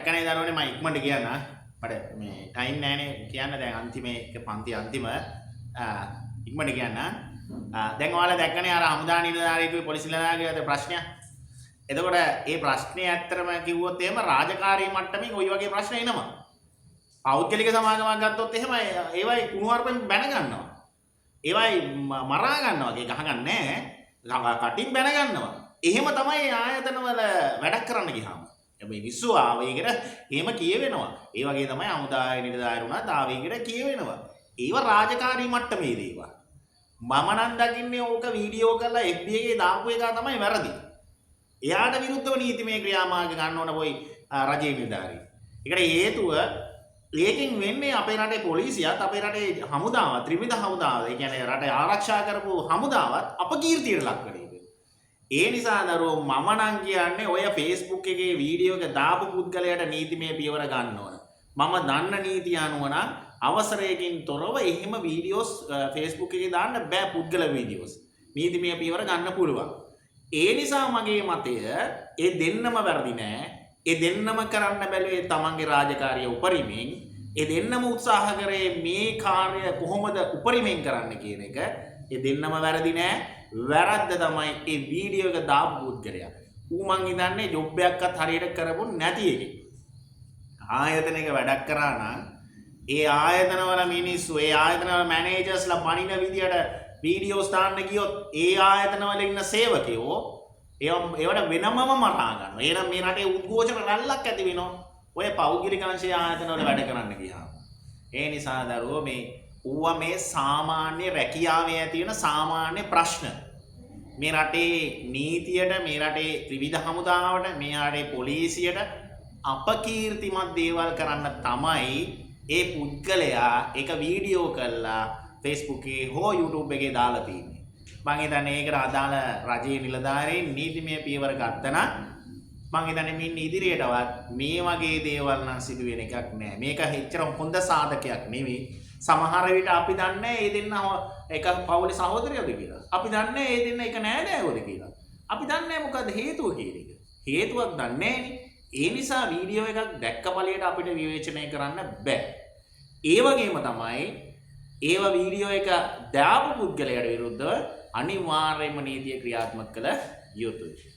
දැක්කනේ දරුවනේ, මම ඉක්මනට කියන්න. මට මේ ටයිම් නෑනේ කියන්න. දැන් අන්තිමේ එක පන්ති අන්තිම ඉක්මනට කියන්න. දැන් ඔයාලා දැක්කනේ අර හමුදා නිලධාරියෙකුගේ පොලිස් නිලධාරියෙකුගේ අතර ප්‍රශ්නයක්. එතකොට ඒ ප්‍රශ්නේ ඇත්තටම කිව්වොත් එහෙම රාජකාරී මට්ටමින් ඔය වගේ ප්‍රශ්න එනවා. පෞද්ගලික සමාගමක් ගත්තොත් එහෙම ඒවයි කුණුහරුපෙන් බැන ගන්නවා. ඒවයි මරා ගන්නවා. ඒ ගහගන්නේ නෑ. කටින් බැන ගන්නවා. එහෙම තමයි ආයතනවල වැඩක් කරන්න ගියාම. මේ මිනිස්සු ආවේගයට එහෙම කියවෙනවා. ඒ වගේ තමයි හමුදාවේ නිලධාරීන් වුණත් ආවේගයට කියවෙනවා. ඒව රාජකාරී මට්ටමේ දේවල්. මම නම් දකින්නේ ඕක වීඩියෝ කරලා FB එකේ දාපු එක තමයි වැරදි. එයාට විරුද්ධව නීතිමය ක්‍රියාමාර්ග ගන්න ඕන පොයි රජයේ නිලධාරීන්. ඒකට හේතුව ඒකෙන් වෙන්නේ අපේ රටේ පොලිසියත් අපේ රටේ හමුදාවත් ත්‍රිවිධ හමුදාව, ඒ කියන්නේ රට ආරක්ෂා කරපු හමුදාවත් අපකීර්තියට ලක් වෙන එක. ඒ නිසා දරුවෝ, මම නම් කියන්නේ ඔය Facebook එකේ වීඩියෝ එක දාපු පුද්ගලයාට නීතිමය පියවර ගන්න ඕන. මම දන්න නීතිය අනුව නම් අවසරයකින් තොරව එහෙම වීඩියෝස් Facebook එකේ දාන්න බෑ, පුද්ගල වීඩියෝස්. නීතිමය පියවර ගන්න පුළුවන්. ඒ නිසා මගේ මතය ඒ දෙන්නම වැරදි නෑ. ඒ දෙන්නම කරන්න බැලුවේ තමන්ගේ රාජකාරිය උපරිමෙන්. ඒ දෙන්නම උත්සාහ කරේ මේ කාර්ය කොහොමද උපරිමෙන් කරන්න කියන එක. ඒ දෙන්නම වැරදි නෑ. වැරද්ද තමයි ඒ වීඩියෝ එක දාපු පුද්ගලයා. ඌ මං හිතන්නේ ජොබ් එකක්වත් හරියට කරපු නැති එකෙක්. ආයතනයක වැඩක් කරා නම් ඒ ආයතනවල මිනිස්සු, ඒ ආයතනවල මැනේජර්ස්ලා පනින විදියට වීඩියෝස් දාන්න ගියොත් ඒ ආයතනවල ඉන්න සේවකයෝ ඒවට වෙනමම මරා ගන්නවා. එහෙනම් මේ රටේ උද්ඝෝෂණ රැල්ලක් ඇති වෙනවා ඔය පෞද්ගලික අංශයේ ආයතනවල වැඩ කරන්න ගියාම. ඒ නිසා දරුවෝ, මේ ඌවා මේ සාමාන්‍ය රැකියාවේ ඇති වෙන සාමාන්‍ය ප්‍රශ්න. මේ රටේ නීතියට, මේ රටේ ත්‍රිවිධ හමුදාවට, මේ රටේ පොලිසියට අපකීර්තිමත් දේවල් කරන්න තමයි ඒ පුද්ගලයා ඒක වීඩියෝ කරලා Facebook එකේ හෝ YouTube එකේ දාලා තියෙන්නේ. මං හිතන්නේ ඒකට අදාළ රජයේ නිලධාරීන් නීතිමය පියවර ගත්තා නම් මං හිතන්නේ මින් ඉදිරියටවත් මේ වගේ දේවල් නම් සිදු වෙන එකක් නෑ. මේක එච්චර හොඳ සාධකයක් නෙවෙයි. සමහර විට අපි දන්නේ ඒ දෙන්න එක පවුලේ සහෝදරයෝද කියලා. අපි දන්නේ ඒ දෙන්න එක නෑදෑයෝද කියලා. අපි දන්නේ මොකද්ද හේතුව කියන එක. හේතුවක් දන්නේ නෑනේ. ඒ නිසා වීඩියෝ එකක් දැක්ක ඵලයට අපිට විවේචනය කරන්න බෑ. ඒ වගේම තමයි ඒව වීඩියෝ එක දාපු පුද්ගලයාට විරුද්ධව අනිවාර්යයෙන්ම නීතිය ක්‍රියාත්මක කළ යුතුයි.